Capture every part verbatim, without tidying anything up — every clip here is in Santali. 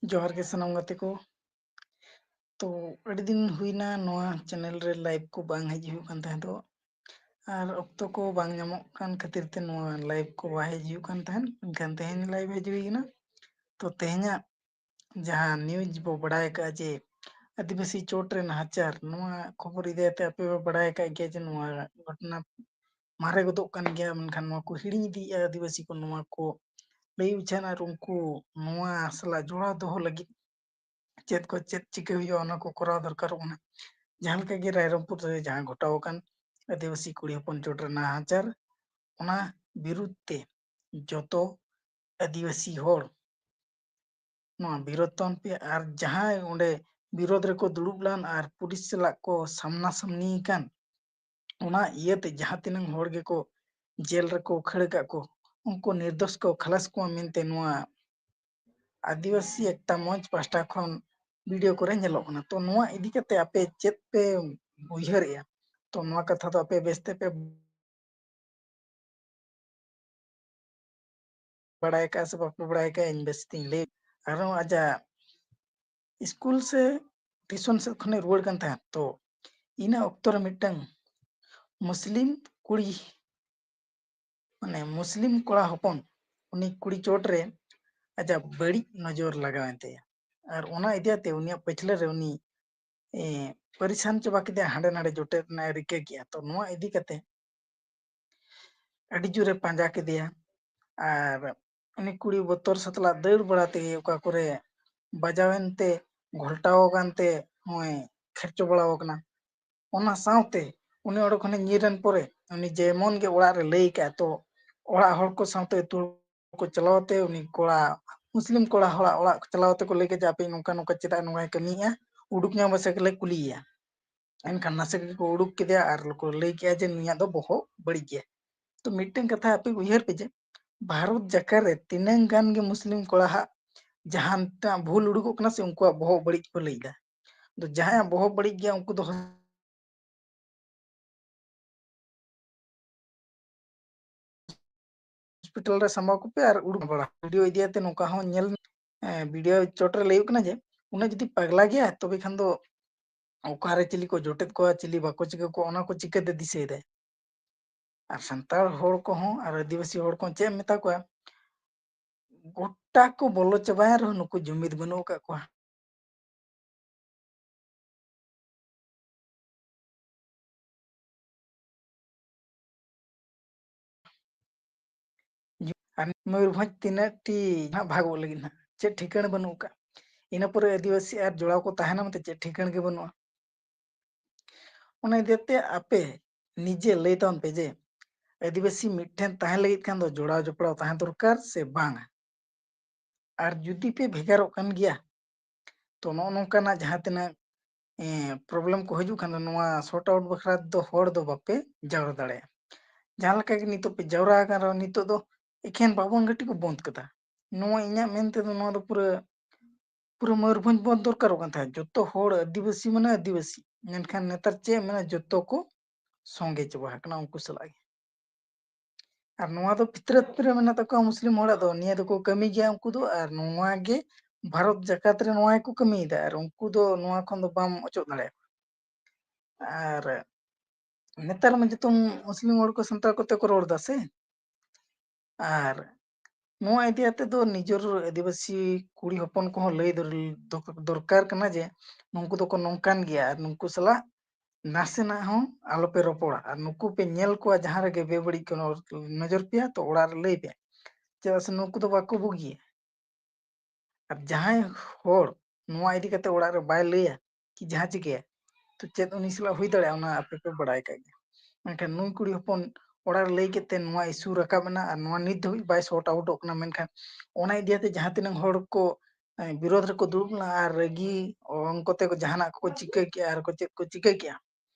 ᱡᱚᱦᱟᱨ ᱜᱮ ᱥᱟᱱᱟᱢ ᱜᱟᱛᱮ ᱠᱚ᱾ ᱛᱚ, ᱟᱹᱰᱤ ᱫᱤᱱ ᱦᱩᱭᱱᱟ ᱱᱚᱣᱟ channel ᱨᱮ live ᱠᱚ ᱵᱟᱝ ᱦᱮᱡ ᱦᱩᱭᱩᱜ ᱠᱟᱱ ᱛᱟᱦᱮᱸ ᱫᱚ, ᱟᱨ ᱚᱠᱛᱚ ᱠᱚ ᱵᱟᱝ ᱧᱟᱢᱚᱜ ᱠᱟᱱ ᱠᱷᱟᱹᱛᱤᱨ ᱛᱮ ᱱᱚᱣᱟ live ᱠᱚ ᱵᱟᱭ ᱦᱮᱡ ᱦᱩᱭᱩᱜ ᱠᱟᱱ ᱛᱟᱦᱮᱸᱫ, ᱢᱮᱱᱠᱷᱟᱱ ᱛᱮᱦᱮᱧ live ᱦᱮᱡ ᱦᱩᱭ ᱠᱟᱱᱟ᱾ ᱛᱚ, ᱛᱮᱦᱮᱧᱟᱜ ᱡᱟᱦᱟᱸ news ᱵᱚ ᱵᱟᱲᱟᱭ ᱟᱠᱟᱫᱼᱟ ᱡᱮ ᱟᱹᱫᱤᱵᱟᱹᱥᱤ ᱪᱳᱴ ᱨᱮ ᱱᱟᱦᱟᱪᱟᱨ, ᱱᱚᱣᱟ ᱠᱷᱚᱵᱚᱨ ᱤᱫᱤ ᱠᱟᱛᱮ ᱟᱯᱮ ᱯᱮ ᱵᱟᱲᱟᱭ ᱟᱠᱟᱫ ᱜᱮᱭᱟ ᱡᱮ ᱱᱚᱣᱟ ᱜᱷᱚᱴᱚᱱᱟ ᱢᱟᱨᱮ ᱜᱚᱫᱚᱜ ᱠᱟᱱ ᱜᱮᱭᱟ, ᱢᱮᱱᱠᱷᱟᱱ ᱱᱚᱣᱟ ᱠᱚ ᱦᱤᱲᱤᱧ ᱤᱫᱤᱭᱮᱫᱼᱟ ᱟᱹᱫᱤᱵᱟᱹᱥᱤ ᱠᱚ, ᱱᱚᱣᱟ ᱠᱚ ᱞᱟᱹᱭ ᱩᱪᱷᱟᱹᱱ ᱟᱨ ᱩᱱᱠᱩ ᱱᱚᱣᱟ ᱥᱟᱞᱟᱜ ᱡᱚᱲᱟᱣ ᱫᱚᱦᱚ ᱞᱟᱹᱜᱤᱫ ᱪᱮᱫ ᱠᱚ, ᱪᱮᱫ ᱪᱤᱠᱟᱹ ᱦᱩᱭᱩᱜᱼᱟ, ᱚᱱᱟ ᱠᱚ ᱠᱚᱨᱟᱣ ᱫᱚᱨᱠᱟᱨᱚᱜ ᱠᱟᱱᱟ᱾ ᱡᱟᱦᱟᱸ ᱞᱮᱠᱟ ᱜᱮ ᱨᱟᱭᱨᱚᱝᱯᱩᱨ ᱨᱮ ᱡᱟᱦᱟᱸ ᱜᱷᱚᱴᱟᱣ ᱟᱠᱟᱱ ᱟᱹᱫᱤᱵᱟᱹᱥᱤ ᱠᱩᱲᱤ ᱦᱚᱯᱚᱱ ᱪᱳᱴ ᱨᱮ ᱱᱟᱦᱟᱪᱟᱨ, ᱚᱱᱟ ᱵᱤᱨᱩᱫᱽ ᱛᱮ ᱡᱚᱛᱚ ᱟᱹᱫᱤᱵᱟᱹᱥᱤ ᱦᱚᱲ ᱱᱚᱣᱟ ᱵᱤᱨᱳᱫ ᱛᱟᱵᱚᱱ ᱯᱮ᱾ ᱟᱨ ᱡᱟᱦᱟᱸᱭ ᱚᱸᱰᱮ ᱵᱤᱨᱳᱫ ᱨᱮᱠᱚ ᱫᱩᱲᱩᱵ ᱞᱮᱱ ᱟᱨ ᱯᱩᱞᱤᱥ ᱥᱟᱞᱟᱜ ᱠᱚ ᱥᱟᱢᱱᱟ ᱥᱟᱢᱱᱤ ᱟᱠᱟᱱ, ᱚᱱᱟ ᱤᱭᱟᱹᱛᱮ ᱡᱟᱦᱟᱸ ᱛᱤᱱᱟᱹᱝ ᱦᱚᱲ ᱜᱮᱠᱚ ᱡᱮᱞ ᱨᱮᱠᱚ ᱠᱷᱟᱹᱲ ᱟᱠᱟᱫ ᱠᱚ, ᱩᱱᱠᱩ ᱱᱤᱨᱫᱳᱥ ᱠᱚ ᱠᱷᱟᱞᱟᱥ ᱠᱚᱣᱟ ᱢᱮᱱᱛᱮ ᱱᱚᱣᱟ ᱟᱹᱫᱤᱵᱟᱹᱥᱤ ᱮᱠᱛᱟ ᱢᱚᱧᱪ ᱯᱟᱦᱴᱟ ᱠᱷᱚᱱ video ᱠᱚᱨᱮ ᱧᱮᱞᱚᱜ ᱠᱟᱱᱟ᱾ ᱛᱚ, ᱱᱚᱣᱟ ᱤᱫᱤ ᱠᱟᱛᱮ ᱟᱯᱮ ᱪᱮᱫ ᱯᱮ ᱩᱭᱦᱟᱹᱨᱮᱜᱼᱟ? ᱛᱚ, ᱱᱚᱣᱟ ᱠᱟᱛᱷᱟ ᱫᱚ ᱟᱯᱮ ᱵᱮᱥ ᱛᱮᱯᱮ ᱵᱟᱲᱟᱭ ᱠᱟᱜᱼᱟ ᱥᱮ ᱵᱟᱯᱮ ᱵᱟᱲᱟᱭ ᱠᱟᱜᱼᱟ, ᱤᱧ ᱵᱮᱥ ᱛᱤᱧ ᱞᱟᱹᱭ᱾ ᱟᱨᱦᱚᱸ ᱟᱡᱟᱜ ᱥᱠᱩᱞ ᱥᱮ ᱴᱤᱭᱩᱥᱚᱱ ᱥᱮᱫ ᱠᱷᱚᱱᱮ ᱨᱩᱣᱟᱹᱲ ᱠᱟᱱ ᱛᱟᱦᱮᱸᱫ᱾ ᱛᱚ, ᱤᱱᱟᱹ ᱚᱠᱛᱚ ᱨᱮ ᱢᱤᱫᱴᱟᱝ ᱢᱩᱥᱞᱤᱢ ᱠᱩᱲᱤ, ᱢᱟᱱᱮ ᱢᱩᱥᱞᱤᱢ ᱠᱚᱲᱟ ᱦᱚᱯᱚᱱ, ᱩᱱᱤ ᱠᱩᱲᱤ ᱪᱳᱴ ᱨᱮ ᱟᱡᱟᱜ ᱵᱟᱹᱲᱤᱡ ᱱᱚᱡᱚᱨ ᱞᱟᱜᱟᱣᱮᱱ ᱛᱟᱭᱟ᱾ ᱟᱨ ᱚᱱᱟ ᱤᱫᱤ ᱠᱟᱛᱮ ᱩᱱᱤᱭᱟᱜ ᱯᱟᱹᱪᱷᱞᱟᱹ ᱨᱮ ᱩᱱᱤ, ᱮ, ᱯᱟᱹᱨᱤᱥᱟᱱ ᱪᱟᱵᱟ ᱠᱮᱫᱮᱭᱟ, ᱦᱟᱸᱰᱮ ᱱᱟᱰᱮ ᱡᱚᱴᱮᱫ ᱨᱮᱱᱟᱜ ᱮ ᱨᱤᱠᱟᱹ ᱠᱮᱜᱼᱟ᱾ ᱛᱚ, ᱱᱚᱣᱟ ᱤᱫᱤ ᱠᱟᱛᱮ ᱟᱹᱰᱤ ᱡᱳᱨᱮ ᱯᱟᱸᱡᱟ ᱠᱮᱫᱮᱭᱟ᱾ ᱟᱨ ᱩᱱᱤ ᱠᱩᱲᱤ ᱵᱚᱛᱚᱨ ᱥᱟᱛᱞᱟᱜ ᱫᱟᱹᱲ ᱵᱟᱲᱟ ᱛᱮᱜᱮ ᱚᱠᱟ ᱠᱚᱨᱮ ᱵᱟᱡᱟᱣᱮᱱ ᱛᱮ, ᱜᱷᱚᱞᱴᱟᱣ ᱟᱠᱟᱱ ᱛᱮ ᱱᱚᱜᱼᱚᱭ ᱠᱷᱮᱨᱪᱚ ᱵᱟᱲᱟᱣ ᱟᱠᱟᱱᱟ᱾ ᱚᱱᱟ ᱥᱟᱶᱛᱮ ᱩᱱᱤ ᱚᱸᱰᱮ ᱠᱷᱚᱱᱮ ᱧᱤᱨ ᱮᱱ ᱯᱚᱨᱮ, ᱩᱱᱤ ᱡᱮᱢᱚᱱ ᱜᱮ ᱚᱲᱟᱜ ᱨᱮ ᱞᱟᱹᱭ ᱠᱟᱜᱼᱟ, ᱛᱚ ᱚᱲᱟᱜ ᱦᱚᱲ ᱠᱚ ᱥᱟᱶᱛᱮ ᱟᱹᱛᱩ ᱦᱚᱲ ᱠᱚ ᱪᱟᱞᱟᱣ ᱛᱮ ᱩᱱᱤ ᱠᱚᱲᱟ, ᱢᱩᱥᱞᱤᱢ ᱠᱚᱲᱟ ᱦᱚᱲᱟᱜ ᱚᱲᱟᱜ ᱪᱟᱞᱟᱣ ᱛᱮᱠᱚ ᱞᱟᱹᱭ ᱠᱮᱫᱟ, "ᱟᱯᱮ ᱱᱚᱝᱠᱟ ᱱᱚᱝᱠᱟ ᱪᱮᱫᱟᱜ ᱱᱚᱝᱠᱟᱭ ᱠᱟᱹᱢᱤᱭᱮᱫᱼᱟ, ᱩᱰᱩᱠ ᱧᱟᱢ ᱢᱟᱥᱮ ᱞᱮ ᱠᱩᱞᱤᱭᱮᱭᱟ?" ᱮᱱᱠᱷᱟᱱ ᱱᱟᱥᱮ ᱜᱮᱠᱚ ᱩᱰᱩᱠ ᱠᱮᱫᱮᱭᱟ ᱟᱨ ᱠᱚ ᱞᱟᱹᱭ ᱠᱮᱜᱼᱟ ᱡᱮ ᱱᱩᱭᱟᱜ ᱫᱚ ᱵᱚᱦᱚᱜ ᱵᱟᱹᱲᱤᱡ ᱜᱮᱭᱟ᱾ ᱛᱚ ᱢᱤᱫᱴᱮᱱ ᱠᱟᱛᱷᱟ ᱟᱯᱮ ᱩᱭᱦᱟᱹᱨ ᱯᱮ ᱡᱮ ᱵᱷᱟᱨᱚᱛ ᱡᱟᱠᱟᱛ ᱨᱮ ᱛᱤᱱᱟᱹᱝ ᱜᱟᱱ ᱜᱮ ᱢᱩᱥᱞᱤᱢ ᱠᱚᱲᱟ ᱦᱟᱜ ᱡᱟᱦᱟᱸ ᱴᱟᱜ ᱵᱷᱩᱞ ᱩᱰᱩᱠᱚᱜ ᱠᱟᱱᱟ ᱥᱮ ᱩᱱᱠᱩᱣᱟᱜ ᱵᱚᱦᱚᱜ ᱵᱟᱹᱲᱤᱡ ᱠᱚ ᱞᱟᱹᱭ ᱮᱫᱟ᱾ ᱟᱫᱚ ᱡᱟᱦᱟᱸᱭᱟᱜ ᱵᱚᱦᱚᱜ ᱵᱟᱹᱲᱤᱡ ᱜᱮᱭᱟ ᱩᱱᱠᱩ ᱫᱚ ᱦᱚᱥᱯᱤᱴᱟᱞ ᱨᱮ ᱥᱟᱢᱵᱟᱣ ᱠᱚᱯᱮ ᱟᱨ ᱩᱰᱩᱠ ᱵᱟᱲᱟ᱾ ᱵᱷᱤᱰᱤᱭᱳ ᱤᱫᱤ ᱠᱟᱛᱮ ᱱᱚᱝᱠᱟ ᱦᱚᱸ ᱧᱮᱞ ᱮᱸ, ᱵᱷᱤᱰᱤᱭᱳ ᱪᱚᱴ ᱨᱮ ᱞᱟᱹᱭ ᱦᱩᱭᱩᱜ ᱠᱟᱱᱟ ᱡᱮ ᱩᱱᱟᱹᱜ ᱡᱩᱫᱤ ᱯᱟᱜᱽᱞᱟ ᱜᱮᱭᱟ, ᱛᱚᱵᱮ ᱠᱷᱟᱱ ᱫᱚ ᱚᱠᱟᱨᱮ ᱪᱤᱞᱤ ᱠᱚ ᱡᱚᱴᱮᱫ ᱠᱚᱣᱟ, ᱪᱤᱞᱤ ᱵᱟᱠᱚ ᱪᱤᱠᱟᱹ ᱠᱚᱣᱟ, ᱚᱱᱟ ᱠᱚ ᱪᱤᱠᱟᱹᱛᱮ ᱫᱤᱥᱟᱹᱭᱮᱫᱟᱭ? ᱟᱨ ᱥᱟᱱᱛᱟᱲ ᱦᱚᱲ ᱠᱚᱦᱚᱸ ᱟᱨ ᱟᱹᱫᱤᱵᱟᱹᱥᱤ ᱦᱚᱲ ᱠᱚᱦᱚᱸ ᱪᱮᱫ ᱮᱢ ᱢᱮᱛᱟ ᱠᱚᱣᱟ? ᱜᱚᱴᱟ ᱠᱚ ᱵᱚᱞᱚ ᱪᱟᱵᱟᱭᱮᱱ ᱨᱮᱦᱚᱸ ᱱᱩᱠᱩ ᱡᱩᱢᱤᱫ ᱵᱟᱹᱱᱩᱜ ᱟᱠᱟᱫ ᱠᱚᱣᱟ᱾ ᱟᱨ ᱢᱚᱭᱩᱨᱵᱷᱚᱸᱡᱽ ᱛᱤᱱᱟᱹᱜ ᱴᱤ ᱱᱟᱦᱟᱜ ᱵᱷᱟᱜᱚᱜ ᱞᱟᱹᱜᱤᱫ ᱱᱟᱦᱟᱜ ᱪᱮᱫ ᱴᱷᱤᱠᱟᱹᱬ ᱵᱟᱹᱱᱩᱜ ᱟᱠᱟᱫ᱾ ᱤᱱᱟᱹ ᱯᱚᱨᱮ ᱟᱹᱫᱤᱵᱟᱹᱥᱤ ᱟᱨ ᱡᱚᱲᱟᱣ ᱠᱚ ᱛᱟᱦᱮᱱᱟ ᱢᱮᱱᱛᱮ ᱪᱮᱫ ᱴᱷᱤᱠᱟᱹᱬ ᱜᱮ ᱵᱟᱹᱱᱩᱜᱼᱟ᱾ ᱚᱱᱟ ᱤᱫᱤ ᱛᱮ ᱟᱯᱮ ᱱᱤᱡᱮ ᱞᱟᱹᱭ ᱛᱟᱵᱚᱱ ᱯᱮ ᱡᱮ ᱟᱹᱫᱤᱵᱟᱹᱥᱤ ᱢᱤᱫᱴᱷᱮᱱ ᱛᱟᱦᱮᱸ ᱞᱟᱹᱜᱤᱫ ᱠᱷᱟᱱ ᱫᱚ ᱡᱚᱲᱟᱣ ᱡᱚᱯᱲᱟᱣ ᱛᱟᱦᱮᱸ ᱫᱚᱨᱠᱟᱨ ᱥᱮ ᱵᱟᱝᱟ? ᱟᱨ ᱡᱩᱫᱤ ᱯᱮ ᱵᱷᱮᱜᱟᱨᱚᱜ ᱠᱟᱱ ᱜᱮᱭᱟ, ᱛᱚ ᱱᱚᱜᱼᱚ ᱱᱚᱝᱠᱟᱱᱟᱜ ᱡᱟᱦᱟᱸ ᱛᱤᱱᱟᱹᱜ, ᱮᱸ, ᱯᱨᱚᱵᱞᱮᱢ ᱠᱚ ᱦᱤᱡᱩᱜ ᱠᱷᱟᱱ ᱫᱚ, ᱱᱚᱣᱟ ᱥᱚᱨᱴ ᱟᱣᱩᱴ ᱵᱟᱠᱷᱨᱟ ᱫᱚ ᱦᱚᱲ ᱫᱚ ᱵᱟᱯᱮ ᱡᱟᱣᱨᱟ ᱫᱟᱲᱮᱭᱟᱜᱼᱟ᱾ ᱡᱟᱦᱟᱸ ᱞᱮᱠᱟ ᱜᱮ ᱱᱤᱛᱚᱜ ᱯᱮ ᱡᱟᱣᱨᱟ ᱟᱠᱟᱱ ᱨᱮᱦᱚᱸ, ᱱᱤᱛᱚᱜ ᱫᱚ ᱮᱠᱷᱮᱱ ᱵᱟᱵᱚᱱ ᱜᱷᱟᱹᱴᱤ ᱠᱚ ᱵᱚᱱᱫ ᱠᱟᱫᱟ᱾ ᱱᱚᱣᱟ ᱤᱧᱟᱹᱜ ᱢᱮᱱ ᱛᱮᱫᱚ ᱱᱚᱣᱟ ᱫᱚ ᱯᱩᱨᱟᱹ, ᱯᱩᱨᱟᱹ ᱢᱚᱭᱩᱨᱵᱷᱚᱸᱡᱽ ᱵᱚᱱᱫ ᱫᱚᱨᱠᱟᱨᱚᱜ ᱠᱟᱱ ᱛᱟᱦᱮᱸᱫ᱾ ᱡᱚᱛᱚ ᱦᱚᱲ ᱟᱹᱫᱤᱵᱟᱹᱥᱤ ᱢᱟᱱᱮ ᱟᱹᱫᱤᱵᱟᱹᱥᱤ, ᱢᱮᱱᱠᱷᱟᱱ ᱱᱮᱛᱟᱨ ᱪᱮᱫ ᱢᱮᱱᱟ, ᱡᱚᱛᱚ ᱠᱚ ᱥᱚᱸᱜᱮ ᱪᱟᱵᱟ ᱟᱠᱟᱱᱟ ᱩᱱᱠᱩ ᱥᱟᱞᱟᱜ ᱜᱮ᱾ ᱟᱨ ᱱᱚᱣᱟ ᱫᱚ ᱯᱷᱤᱛᱨᱟᱹᱛ ᱨᱮ ᱢᱮᱱᱟᱜ ᱛᱟᱠᱚᱣᱟ ᱢᱩᱥᱞᱤᱢ ᱦᱚᱲᱟᱜ ᱫᱚ, ᱱᱤᱭᱟᱹ ᱫᱚᱠᱚ ᱠᱟᱹᱢᱤ ᱜᱮᱭᱟ ᱩᱱᱠᱩ ᱫᱚ, ᱟᱨ ᱱᱚᱣᱟ ᱜᱮ ᱵᱷᱟᱨᱚᱛ ᱡᱟᱠᱟᱛ ᱨᱮ ᱱᱚᱣᱟ ᱜᱮᱠᱚ ᱠᱟᱹᱢᱤᱭᱮᱫᱟ, ᱟᱨ ᱩᱱᱠᱩ ᱫᱚ ᱱᱚᱣᱟ ᱠᱷᱚᱱ ᱫᱚ ᱵᱟᱢ ᱚᱪᱚᱜ ᱫᱟᱲᱮᱭᱟᱠᱚᱣᱟ᱾ ᱟᱨ ᱱᱮᱛᱟᱨ ᱢᱟ ᱡᱚᱛᱚ ᱢᱩᱥᱞᱤᱢ ᱦᱚᱲ ᱠᱚ ᱥᱟᱱᱛᱟᱲ ᱠᱚᱛᱮ ᱠᱚ ᱨᱚᱲ ᱮᱫᱟ ᱥᱮ᱾ ᱟᱨ ᱱᱚᱣᱟ ᱤᱫᱤ ᱠᱟᱛᱮ ᱫᱚ ᱱᱤᱡᱮᱨ ᱟᱹᱫᱤᱵᱟᱹᱥᱤ ᱠᱩᱲᱤ ᱦᱚᱯᱚᱱ ᱠᱚᱦᱚᱸ ᱞᱟᱹᱭ ᱫᱚᱨ-, ᱫᱚᱨ-, ᱫᱚᱨᱠᱟᱨ ᱠᱟᱱᱟ ᱡᱮ ᱱᱩᱠᱩ ᱫᱚᱠᱚ ᱱᱚᱝᱠᱟᱱ ᱜᱮᱭᱟ ᱟᱨ ᱱᱩᱠᱩ ᱥᱟᱞᱟᱜ ᱱᱟᱥᱮᱱᱟᱜ ᱦᱚᱸ ᱟᱞᱚᱯᱮ ᱨᱚᱯᱚᱲᱟ᱾ ᱟᱨ ᱱᱩᱠᱩ ᱯᱮ ᱧᱮᱞ ᱠᱚᱣᱟ ᱡᱟᱦᱟᱸ ᱨᱮᱜᱮ ᱵᱮᱵᱟᱹᱲᱤᱡ ᱠᱚ ᱱᱚ-, ᱱᱚᱡᱚᱨ ᱯᱮᱭᱟ, ᱛᱚ ᱚᱲᱟᱜ ᱨᱮ ᱞᱟᱹᱭ ᱯᱮ, ᱪᱮᱫᱟᱜ ᱥᱮ ᱱᱩᱠᱩ ᱫᱚ ᱵᱟᱠᱚ ᱵᱩᱜᱤᱭᱟ᱾ ᱟᱨ ᱡᱟᱦᱟᱸᱭ ᱦᱚᱲ ᱱᱚᱣᱟ ᱤᱫᱤ ᱠᱟᱛᱮ ᱚᱲᱟᱜ ᱨᱮ ᱵᱟᱭ ᱞᱟᱹᱭᱟ ᱠᱤ ᱡᱟᱦᱟᱸ ᱪᱤᱠᱟᱹᱭᱟ, ᱛᱚ ᱪᱮᱫ ᱩᱱᱤ ᱥᱟᱞᱟᱜ ᱦᱩᱭ ᱫᱟᱲᱮᱭᱟᱜᱼᱟ, ᱚᱱᱟ ᱟᱯᱮ ᱯᱮ ᱵᱟᱲᱟᱭ ᱠᱟᱜ ᱜᱮᱭᱟ᱾ ᱢᱮᱱᱠᱷᱟᱱ ᱱᱩᱭ ᱠᱩᱲᱤ ᱦᱚᱯᱚᱱ ᱚᱲᱟᱜ ᱨᱮ ᱞᱟᱹᱭ ᱠᱮᱫ ᱛᱮ ᱱᱚᱣᱟ ᱤᱥᱩ ᱨᱟᱠᱟᱵ ᱮᱱᱟ ᱟᱨ ᱱᱚᱣᱟ ᱱᱤᱛ ᱫᱷᱟᱹᱵᱤᱡ ᱵᱟᱭ ᱥᱚᱨᱴ ᱟᱣᱩᱴᱚᱜ ᱠᱟᱱᱟ᱾ ᱢᱮᱱᱠᱷᱟᱱ ᱚᱱᱟ ᱤᱫᱤ ᱠᱟᱛᱮ ᱡᱟᱦᱟᱸ ᱛᱤᱱᱟᱹᱜ ᱦᱚᱲ ᱠᱚ, ᱮ, ᱵᱤᱨᱳᱫᱷ ᱨᱮᱠᱚ ᱫᱩᱲᱩᱵ ᱞᱮᱱᱟ ᱟᱨ ᱨᱟᱹᱜᱤ ᱩᱱᱠᱩ ᱛᱮ ᱠᱚ ᱡᱟᱦᱟᱱᱟᱜ ᱠᱚᱠᱚ ᱪᱤᱠᱟᱹ ᱠᱮᱜᱼᱟ ᱟᱨ ᱠᱚ ᱪᱮᱫ ᱠᱚ ᱪᱤᱠᱟᱹ ᱠᱮᱜᱼᱟ,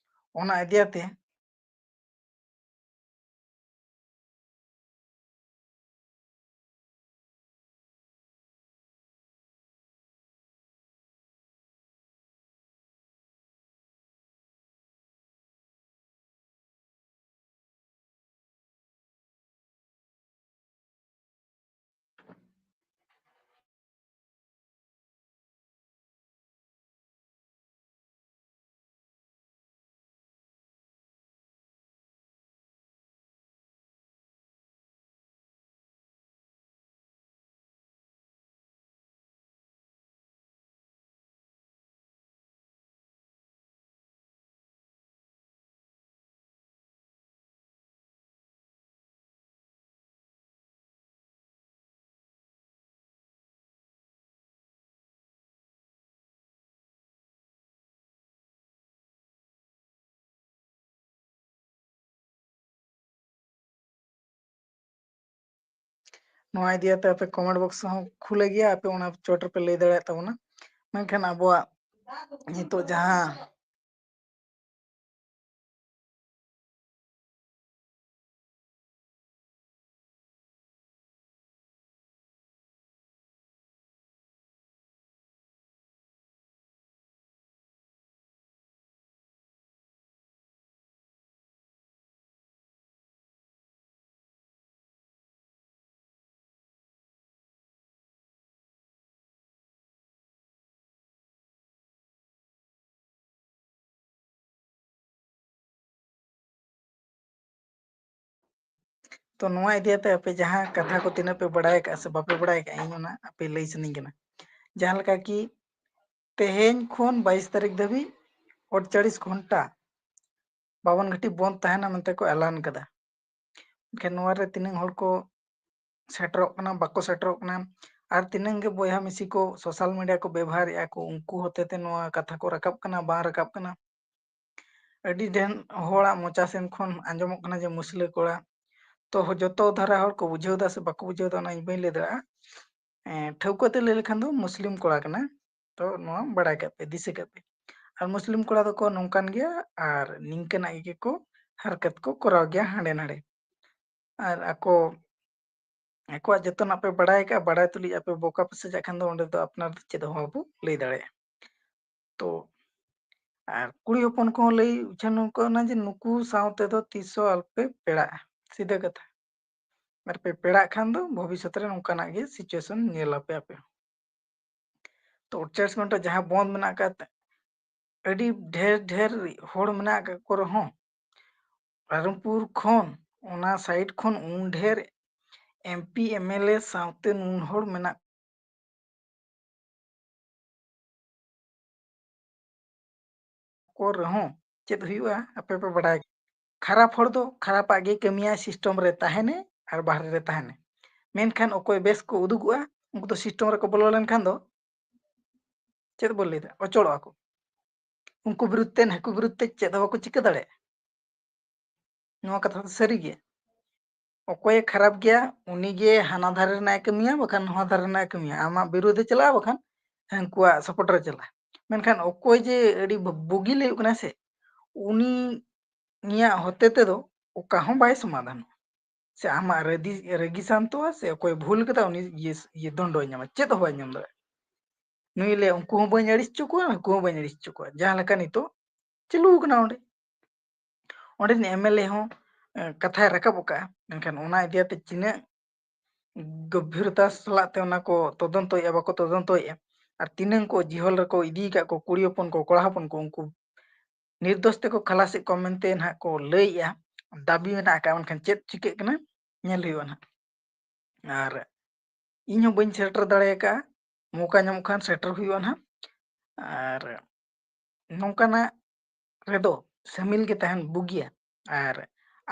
ᱚᱱᱟ ᱤᱫᱤ ᱠᱟᱛᱮ ᱱᱚᱣᱟ ᱤᱫᱤ ᱠᱟᱛᱮ ᱟᱯᱮ comment box ᱦᱚᱸ ᱠᱷᱩᱞᱟᱹ ᱜᱮᱭᱟ, ᱟᱯᱮ ᱚᱱᱟ ᱪᱚᱴ ᱨᱮᱯᱮ ᱞᱟᱹᱭ ᱫᱟᱲᱮᱭᱟᱜ ᱛᱟᱵᱚᱱᱟ᱾ ᱢᱮᱱᱠᱷᱟᱱ ᱟᱵᱚᱣᱟᱜ ᱱᱤᱛᱚᱜ ᱡᱟᱦᱟᱸ ᱛᱚ ᱱᱚᱣᱟ ᱤᱫᱤ ᱠᱟᱛᱮ ᱟᱯᱮ ᱡᱟᱦᱟᱸ ᱠᱟᱛᱷᱟ ᱠᱚ ᱛᱤᱱᱟᱹᱜ ᱯᱮ ᱵᱟᱲᱟᱭ ᱟᱠᱟᱫᱼᱟ ᱥᱮ ᱵᱟᱯᱮ ᱵᱟᱲᱟᱭ ᱟᱠᱟᱫᱼᱟ, ᱤᱧ ᱚᱱᱟ ᱟᱯᱮ ᱞᱟᱹᱭ ᱥᱟᱱᱟᱧ ᱠᱟᱱᱟ᱾ ᱡᱟᱦᱟᱸ ᱞᱮᱠᱟ ᱠᱤ ᱛᱮᱦᱮᱧ ᱠᱷᱚᱱ ᱵᱟᱭᱤᱥ ᱛᱟᱹᱨᱤᱠᱷ ᱫᱷᱟᱹᱵᱤᱡ ᱟᱴᱪᱚᱞᱞᱤᱥ ᱜᱷᱚᱱᱴᱟ ᱵᱟᱵᱚᱱ ᱜᱷᱟᱹᱴᱤ ᱵᱚᱱᱫ ᱛᱟᱦᱮᱱᱟ ᱢᱮᱱᱛᱮ ᱠᱚ ᱮᱞᱟᱱ ᱠᱟᱫᱟ᱾ ᱮᱱᱠᱷᱟᱱ ᱱᱚᱣᱟ ᱨᱮ ᱛᱤᱱᱟᱹᱜ ᱦᱚᱲ ᱠᱚ ᱥᱮᱴᱮᱨᱚᱜ ᱠᱟᱱᱟ, ᱵᱟᱠᱚ ᱥᱮᱴᱮᱨᱚᱜ ᱠᱟᱱᱟ, ᱟᱨ ᱛᱤᱱᱟᱹᱜ ᱜᱮ ᱵᱚᱭᱦᱟ ᱢᱤᱥᱤ ᱠᱚ social media ᱠᱚ ᱵᱮᱵᱚᱦᱟᱨᱮᱫᱼᱟ ᱠᱚ, ᱩᱱᱠᱩ ᱦᱚᱛᱮ ᱛᱮ ᱱᱚᱣᱟ ᱠᱟᱛᱷᱟ ᱠᱚ ᱨᱟᱠᱟᱵ ᱠᱟᱱᱟ, ᱵᱟᱝ ᱨᱟᱠᱟᱵ ᱠᱟᱱᱟ᱾ ᱟᱹᱰᱤ ᱰᱷᱮᱨ ᱦᱚᱲᱟᱜ ᱢᱚᱪᱟ ᱥᱮᱱ ᱠᱷᱚᱱ ᱟᱸᱡᱚᱢᱚᱜ ᱠᱟᱱᱟ ᱡᱮ ᱢᱩᱥᱞᱟᱹ ᱠᱚᱲᱟ᱾ ᱛᱚ ᱡᱚᱛᱚ ᱫᱷᱟᱨᱟ ᱦᱚᱲ ᱠᱚ ᱵᱩᱡᱷᱟᱹᱣ ᱮᱫᱟ ᱥᱮ ᱵᱟᱠᱚ ᱵᱩᱡᱷᱟᱹᱣ ᱮᱫᱟ, ᱚᱱᱟ ᱤᱧ ᱵᱟᱹᱧ ᱞᱟᱹᱭ ᱫᱟᱲᱮᱭᱟᱜᱼᱟ᱾ ᱮᱸ, ᱴᱷᱟᱹᱣᱠᱟᱹ ᱛᱮ ᱞᱟᱹᱭ ᱞᱮᱠᱷᱟᱱ ᱫᱚ ᱢᱩᱥᱞᱤᱢ ᱠᱚᱲᱟ ᱠᱟᱱᱟᱭ, ᱛᱚ ᱱᱚᱣᱟ ᱵᱟᱲᱟᱭ ᱠᱟᱜ ᱯᱮ, ᱫᱤᱥᱟᱹ ᱠᱟᱜ ᱯᱮ᱾ ᱟᱨ ᱢᱩᱥᱞᱤᱢ ᱠᱚᱲᱟ ᱫᱚᱠᱚ ᱱᱚᱝᱠᱟᱱ ᱜᱮᱭᱟ ᱟᱨ ᱱᱤᱝᱠᱟᱹᱱᱟᱜ ᱜᱮ ᱠᱚ ᱦᱟᱨᱠᱟᱛ ᱠᱚ ᱠᱚᱨᱟᱣ ᱜᱮᱭᱟ ᱦᱟᱸᱰᱮ ᱱᱟᱰᱮ᱾ ᱟᱨ ᱟᱠᱚ ᱟᱠᱚᱣᱟᱜ ᱡᱚᱛᱚᱱᱟᱜ ᱯᱮ ᱵᱟᱲᱟᱭ ᱠᱟᱜᱼᱟ, ᱵᱟᱲᱟᱭ ᱛᱩᱞᱩᱡ ᱟᱯᱮ ᱵᱚᱠᱟ ᱯᱮ ᱥᱟᱡᱟᱜ ᱠᱷᱟᱱ ᱫᱚ ᱚᱸᱰᱮ ᱫᱚ ᱟᱯᱱᱟᱨ ᱫᱚ ᱪᱮᱫ ᱦᱚᱸ ᱵᱟᱵᱚ ᱞᱟᱹᱭ ᱫᱟᱲᱮᱭᱟᱜᱼᱟ᱾ ᱛᱚ ᱟᱨ ᱠᱩᱲᱤ ᱦᱚᱯᱚᱱ ᱠᱚᱦᱚᱸ ᱞᱟᱹᱭ ᱩᱪᱷᱟᱹᱱ ᱠᱟᱱᱟ ᱡᱮ ᱱᱩᱠᱩ ᱥᱟᱶ ᱛᱮᱫᱚ ᱛᱤᱥ ᱦᱚᱸ ᱟᱞᱚᱯᱮ ᱯᱮᱲᱟᱜᱼᱟ, ᱥᱤᱫᱷᱟᱹ ᱠᱟᱛᱷᱟ᱾ ᱟᱨ ᱯᱮ ᱯᱮᱲᱟᱜ ᱠᱷᱟᱱ ᱫᱚ ᱵᱷᱚᱵᱤᱥᱥᱚᱛ ᱨᱮ ᱱᱚᱝᱠᱟᱱᱟᱜ ᱜᱮ situation ᱧᱮᱞ ᱟᱯᱮ ᱟᱯᱮ᱾ ᱛᱚ ᱟᱴᱪᱚᱞᱞᱤᱥ ᱜᱷᱚᱱᱴᱟ ᱡᱟᱦᱟᱸ ᱵᱚᱱᱫ ᱢᱮᱱᱟᱜ ᱟᱠᱟᱫ, ᱟᱹᱰᱤ ᱰᱷᱮᱨ ᱰᱷᱮᱨ ᱦᱚᱲ ᱢᱮᱱᱟᱜ ᱟᱠᱟᱫ ᱠᱚ ᱨᱮᱦᱚᱸ, ᱨᱟᱭᱨᱚᱝᱯᱩᱨ ᱠᱷᱚᱱ, ᱚᱱᱟ side ᱠᱷᱚᱱ ᱩᱱ ᱰᱷᱮᱨ MP MLA ᱥᱟᱶᱛᱮ ᱱᱩᱱ ᱦᱚᱲ ᱢᱮᱱᱟᱜ ᱠᱚ ᱨᱮᱦᱚᱸ ᱪᱮᱫ ᱦᱩᱭᱩᱜᱼᱟ ᱟᱯᱮ ᱯᱮ ᱵᱟᱰᱟᱭ? ᱠᱷᱟᱨᱟᱯ ᱦᱚᱲ ᱫᱚ ᱠᱷᱟᱨᱟᱯᱟᱜ ᱜᱮ ᱠᱟᱹᱢᱤᱭᱟᱭ, system ᱨᱮ ᱛᱟᱦᱮᱱᱮ ᱟᱨ ᱵᱟᱦᱨᱮ ᱨᱮ ᱛᱟᱦᱮᱱᱮ᱾ ᱢᱮᱱᱠᱷᱟᱱ ᱚᱠᱚᱭ ᱵᱮᱥ ᱠᱚ ᱩᱫᱩᱜᱚᱜᱼᱟ, ᱩᱱᱠᱩ ᱫᱚ system ᱨᱮᱠᱚ ᱵᱚᱞᱚ ᱞᱮᱱᱠᱷᱟᱱ ᱫᱚ ᱪᱮᱫ ᱵᱚᱱ ᱞᱟᱹᱭᱫᱟ, ᱚᱪᱚᱲᱚᱜᱼᱟ ᱠᱚ᱾ ᱩᱱᱠᱩ ᱵᱤᱨᱩᱫᱷ ᱛᱮ, ᱦᱟᱹᱠᱩ ᱵᱤᱨᱩᱫᱷ ᱛᱮ ᱪᱮᱫ ᱦᱚᱸ ᱵᱟᱠᱚ ᱪᱤᱠᱟᱹ ᱫᱟᱲᱮᱭᱟᱜᱼᱟ᱾ ᱱᱚᱣᱟ ᱠᱟᱛᱷᱟ ᱫᱚ ᱥᱟᱹᱨᱤ ᱜᱮᱭᱟ᱾ ᱚᱠᱚᱭᱮ ᱠᱷᱟᱨᱟᱯ ᱜᱮᱭᱟ, ᱩᱱᱤ ᱜᱮ ᱦᱟᱱᱟ ᱫᱷᱟᱨᱮ ᱨᱮᱱᱟᱜ ᱮ ᱠᱟᱹᱢᱤᱭᱟ, ᱵᱟᱠᱷᱟᱱ ᱱᱚᱣᱟ ᱫᱷᱟᱨᱮ ᱨᱮᱱᱟᱜ ᱮ ᱠᱟᱹᱢᱤᱭᱟ᱾ ᱟᱢᱟᱜ ᱵᱤᱨᱩᱫᱷ ᱮ ᱪᱟᱞᱟᱜᱼᱟ, ᱵᱟᱠᱷᱟᱱ ᱦᱟᱹᱱᱠᱩᱣᱟᱜ support ᱨᱮ ᱪᱟᱞᱟᱜᱼᱟ᱾ ᱢᱮᱱᱠᱷᱟᱱ ᱚᱠᱚᱭ ᱡᱮ ᱟᱹᱰᱤ ᱵᱩ-, ᱵᱩᱜᱤ ᱞᱟᱹᱭᱚᱜ ᱠᱟᱱᱟ ᱥᱮ, ᱩᱱᱤᱭᱟᱜ ᱦᱚᱛᱮ ᱛᱮᱫᱚ ᱚᱠᱟ ᱦᱚᱸ ᱵᱟᱭ ᱥᱚᱢᱟᱫᱷᱟᱱᱚᱜᱼᱟ᱾ ᱥᱮ ᱟᱢᱟᱜ ᱨᱟᱹᱜᱤ, ᱨᱟᱹᱜᱤ ᱥᱟᱱᱛᱚᱜᱼᱟ, ᱥᱮ ᱚᱠᱚᱭ ᱵᱷᱩᱞ ᱠᱟᱫᱟ ᱩᱱᱤ ᱤᱭᱟᱹ, ᱤᱭᱟᱹ ᱫᱚᱱᱰᱚᱭ ᱧᱟᱢᱟ, ᱪᱮᱫ ᱦᱚᱸ ᱵᱟᱭ ᱧᱟᱢ ᱫᱟᱲᱮᱭᱟᱜᱼᱟ᱾ ᱱᱩᱭ ᱞᱟᱹᱭᱟ, "ᱩᱱᱠᱩ ᱦᱚᱸ ᱵᱟᱹᱧ ᱟᱹᱲᱤᱥ ᱦᱚᱪᱚ ᱠᱚᱣᱟ, ᱩᱱᱠᱩ ᱦᱚᱸ ᱵᱟᱹᱧ ᱟᱹᱲᱤᱥ ᱦᱚᱪᱚ ᱠᱚᱣᱟ", ᱡᱟᱦᱟᱸ ᱞᱮᱠᱟ ᱱᱤᱛᱚᱜ ᱪᱟᱹᱞᱩ ᱟᱠᱟᱱᱟ ᱚᱸᱰᱮ᱾ ᱚᱸᱰᱮᱱᱤᱡ MLA ᱦᱚᱸ, ᱮ, ᱠᱟᱛᱷᱟᱭ ᱨᱟᱠᱟᱵ ᱟᱠᱟᱫᱼᱟ, ᱢᱮᱱᱠᱷᱟᱱ ᱚᱱᱟ ᱤᱫᱤ ᱠᱟᱛᱮ ᱛᱤᱱᱟᱹᱜ ᱜᱚᱵᱷᱤᱨᱚᱛᱟ ᱥᱟᱞᱟᱜ ᱛᱮ ᱚᱱᱟ ᱠᱚ ᱛᱚᱫᱚᱱᱛᱚᱭᱮᱫᱼᱟ, ᱵᱟᱠᱚ ᱛᱚᱫᱚᱱᱛᱚᱭᱮᱫᱼᱟ, ᱟᱨ ᱛᱤᱱᱟᱹᱝ ᱠᱚ ᱡᱤᱦᱚᱞ ᱨᱮᱠᱚ ᱤᱫᱤ ᱟᱠᱟᱫ ᱠᱚ ᱠᱩᱲᱤ ᱦᱚᱯᱚᱱ ᱠᱚ, ᱠᱚᱲᱟ ᱦᱚᱯᱚᱱ ᱠᱚ, ᱩᱱᱠᱩ ᱱᱤᱨᱫᱳᱥ ᱛᱮᱠᱚ ᱠᱷᱟᱞᱟᱥᱮᱫ ᱠᱚᱣᱟ ᱢᱮᱱᱛᱮ ᱱᱟᱦᱟᱜ ᱠᱚ ᱞᱟᱹᱭᱮᱫᱼᱟ, ᱫᱟᱹᱵᱤ ᱢᱮᱱᱟᱜ ᱟᱠᱟᱫ, ᱢᱮᱱᱠᱷᱟᱱ ᱪᱮᱫ ᱪᱤᱠᱟᱹᱜ ᱠᱟᱱᱟ ᱧᱮᱞ ᱦᱩᱭᱩᱜᱼᱟ ᱱᱟᱦᱟᱜ᱾ ᱟᱨ ᱤᱧ ᱦᱚᱸ ᱵᱟᱹᱧ ᱥᱮᱴᱮᱨ ᱫᱟᱲᱮ ᱟᱠᱟᱫᱼᱟ, ᱢᱚᱠᱟ ᱧᱟᱢᱚᱜ ᱠᱷᱟᱱ ᱥᱮᱴᱮᱨ ᱦᱩᱭᱩᱜᱼᱟ ᱱᱟᱦᱟᱜ᱾ ᱟᱨ ᱱᱚᱝᱠᱟᱱᱟᱜ ᱨᱮᱫᱚ ᱥᱟᱹᱢᱤᱞ ᱜᱮ ᱛᱟᱦᱮᱱ ᱵᱩᱜᱤᱭᱟ, ᱟᱨ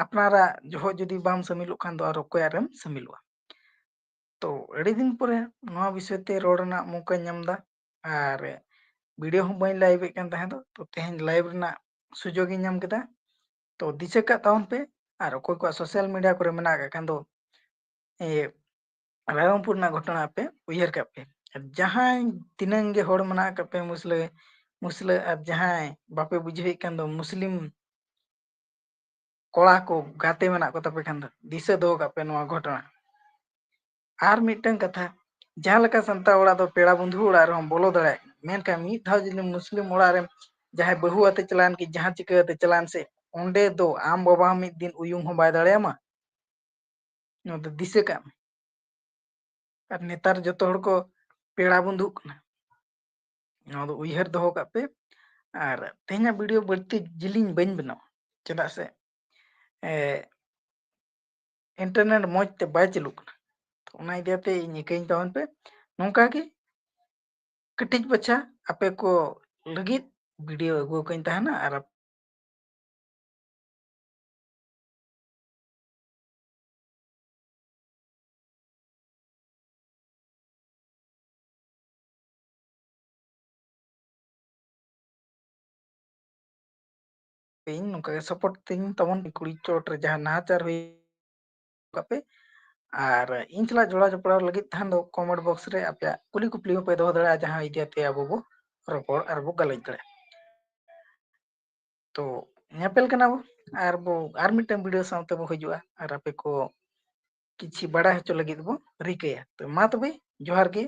ᱟᱯᱱᱟᱨᱟᱜ ᱡᱚᱦᱚᱜ ᱡᱩᱫᱤ ᱵᱟᱢ ᱥᱟᱹᱢᱤᱞᱚᱜ ᱠᱷᱟᱱ ᱫᱚ ᱟᱨ ᱚᱠᱚᱭᱟᱜ ᱨᱮᱢ ᱥᱟᱹᱢᱤᱞᱚᱜᱼᱟ? ᱛᱚ, ᱟᱹᱰᱤ ᱫᱤᱱ ᱯᱚᱨᱮ ᱱᱚᱣᱟ ᱵᱤᱥᱚᱭ ᱛᱮ ᱨᱚᱲ ᱨᱮᱱᱟᱜ ᱢᱚᱠᱟᱧ ᱧᱟᱢ ᱮᱫᱟ, ᱟᱨ video ᱦᱚᱸ ᱵᱟᱹᱧ live ᱮᱫ ᱠᱟᱱ ᱛᱟᱦᱮᱸ ᱫᱚ, ᱛᱚ ᱛᱮᱦᱮᱧ live ᱨᱮᱱᱟᱜ ᱥᱩᱡᱳᱜᱽ ᱤᱧ ᱧᱟᱢ ᱠᱮᱫᱟ᱾ ᱛᱚ ᱫᱤᱥᱟᱹ ᱠᱟᱜ ᱛᱟᱵᱚᱱ ᱯᱮ, ᱟᱨ ᱚᱠᱚᱭ ᱠᱚᱣᱟᱜ social media ᱠᱚᱨᱮ ᱢᱮᱱᱟᱜ ᱟᱠᱟᱫ ᱠᱷᱟᱱ ᱫᱚ, ᱮ, ᱨᱟᱭᱨᱚᱝᱯᱩᱨ ᱨᱮᱱᱟᱜ ᱜᱷᱚᱴᱚᱱᱟ ᱯᱮ ᱩᱭᱦᱟᱹᱨ ᱠᱟᱜ ᱯᱮ᱾ ᱟᱨ ᱡᱟᱦᱟᱸᱭ ᱛᱤᱱᱟᱹᱝ ᱜᱮ ᱦᱚᱲ ᱢᱮᱱᱟᱜ ᱟᱠᱟᱫ ᱯᱮ ᱢᱩᱥᱞᱟᱹ, ᱢᱩᱥᱞᱟᱹ, ᱟᱨ ᱡᱟᱦᱟᱸᱭ ᱵᱟᱯᱮ ᱵᱩᱡᱷᱟᱹᱣᱮᱫ ᱠᱷᱟᱱ ᱫᱚ ᱢᱩᱥᱞᱤᱢ ᱠᱚᱲᱟ ᱠᱚ ᱜᱟᱛᱮ ᱢᱮᱱᱟᱜ ᱠᱚ ᱛᱟᱯᱮ ᱠᱷᱟᱱ ᱫᱚ ᱫᱤᱥᱟᱹ ᱫᱚᱦᱚ ᱠᱟᱜ ᱯᱮ ᱱᱚᱣᱟ ᱜᱷᱚᱴᱚᱱᱟ᱾ ᱟᱨ ᱢᱤᱫᱴᱟᱝ ᱠᱟᱛᱷᱟ, ᱡᱟᱦᱟᱸ ᱞᱮᱠᱟ ᱥᱟᱱᱛᱟᱲ ᱚᱲᱟᱜ ᱫᱚ ᱯᱮᱲᱟ ᱵᱚᱱᱫᱷᱩ ᱚᱲᱟᱜ ᱨᱮᱦᱚᱸ ᱵᱚᱞᱚ ᱫᱟᱲᱮᱭᱟᱜ ᱠᱟᱱᱟ, ᱢᱮᱱᱠᱷᱟᱱ ᱢᱤᱫ ᱫᱷᱟᱣ ᱡᱩᱫᱤ ᱢᱩᱥᱞᱤᱢ ᱚᱲᱟᱜ ᱨᱮ ᱡᱟᱦᱟᱸᱭ ᱵᱟᱹᱦᱩ ᱟᱛᱮ ᱪᱟᱞᱟᱣᱮᱱ ᱠᱤ ᱡᱟᱦᱟᱸ ᱪᱤᱠᱟᱹ ᱟᱛᱮ ᱪᱟᱞᱟᱣᱮᱱ ᱥᱮ, ᱚᱸᱰᱮ ᱫᱚ ᱟᱢ ᱵᱟᱵᱟ ᱦᱚᱸ ᱢᱤᱫ ᱫᱤᱱ ᱩᱭᱩᱝ ᱦᱚᱸ ᱵᱟᱭ ᱫᱟᱲᱮᱭᱟᱢᱟ᱾ ᱱᱚᱣᱟ ᱫᱚ ᱫᱤᱥᱟᱹ ᱠᱟᱜ ᱢᱮ᱾ ᱟᱨ ᱱᱮᱛᱟᱨ ᱡᱚᱛᱚ ᱦᱚᱲ ᱠᱚ ᱯᱮᱲᱟ ᱵᱚᱱᱫᱷᱩᱜ ᱠᱟᱱᱟ, ᱱᱚᱣᱟ ᱫᱚ ᱩᱭᱦᱟᱹᱨ ᱫᱚᱦᱚ ᱠᱟᱜ ᱯᱮ᱾ ᱟᱨ ᱛᱮᱦᱮᱧᱟᱜ video ᱵᱟᱹᱲᱛᱤ ᱡᱤᱞᱤᱧ ᱵᱟᱹᱧ ᱵᱮᱱᱟᱣᱟ, ᱪᱮᱫᱟᱜ ᱥᱮ, ᱮ, internet ᱢᱚᱡᱽ ᱛᱮ ᱵᱟᱭ ᱪᱟᱹᱞᱩᱜ ᱠᱟᱱᱟ᱾ ᱛᱚ ᱚᱱᱟ ᱤᱫᱤ ᱠᱟᱛᱮ ᱤᱧ ᱤᱠᱟᱹᱧ ᱛᱟᱵᱚᱱ ᱯᱮ, ᱱᱚᱝᱠᱟ ᱜᱮ ᱠᱟᱹᱴᱤᱡ ᱢᱟᱪᱷᱟ ᱟᱯᱮ ᱠᱚ ᱞᱟᱹᱜᱤᱫ video ᱟᱹᱜᱩ ᱟᱠᱟᱧ ᱛᱟᱦᱮᱱᱟ᱾ ᱟᱨ ᱤᱧ ᱱᱚᱝᱠᱟ ᱜᱮ support ᱛᱤᱧ ᱛᱟᱵᱚᱱ ᱯᱮ, ᱠᱩᱲᱤ ᱪᱚᱴ ᱨᱮ ᱡᱟᱦᱟᱸ ᱱᱟᱦᱟᱪᱟᱨ ᱦᱩᱭ ᱠᱟᱜ ᱯᱮ᱾ ᱟᱨ ᱤᱧ ᱥᱟᱞᱟᱜ ᱡᱚᱲᱟᱣ ᱡᱚᱯᱲᱟᱣ ᱞᱟᱹᱜᱤᱫ ᱛᱟᱦᱮᱱ ᱫᱚ comment box ᱨᱮ ᱟᱯᱮᱭᱟᱜ ᱠᱩᱞᱤ ᱠᱩᱯᱞᱤ ᱦᱚᱸᱯᱮ ᱫᱚᱦᱚ ᱫᱟᱲᱮᱭᱟᱜᱼᱟ, ᱡᱟᱦᱟᱸ ᱤᱫᱤ ᱠᱟᱛᱮ ᱟᱵᱚ ᱵᱚ ᱨᱚᱯᱚᱲ ᱟᱨ ᱵᱚ ᱜᱟᱞᱚᱪ ᱫᱟᱲᱮᱭᱟᱜᱼᱟ᱾ ᱛᱚ ᱧᱮᱯᱮᱞ ᱠᱟᱱᱟ ᱵᱚ ᱟᱨ ᱵᱚ ᱟᱨ ᱢᱤᱫᱴᱟᱝ video ᱥᱟᱶᱛᱮ ᱵᱚ ᱦᱤᱡᱩᱜᱼᱟ ᱟᱨ ᱟᱯᱮ ᱠᱚ ᱠᱤᱪᱷᱤ ᱵᱟᱲᱟᱭ ᱦᱚᱪᱚ ᱞᱟᱹᱜᱤᱫ ᱵᱚ ᱨᱤᱠᱟᱹᱭᱟ᱾ ᱛᱚ ᱢᱟ ᱛᱚᱵᱮ ᱡᱚᱦᱟᱨ ᱜᱮ,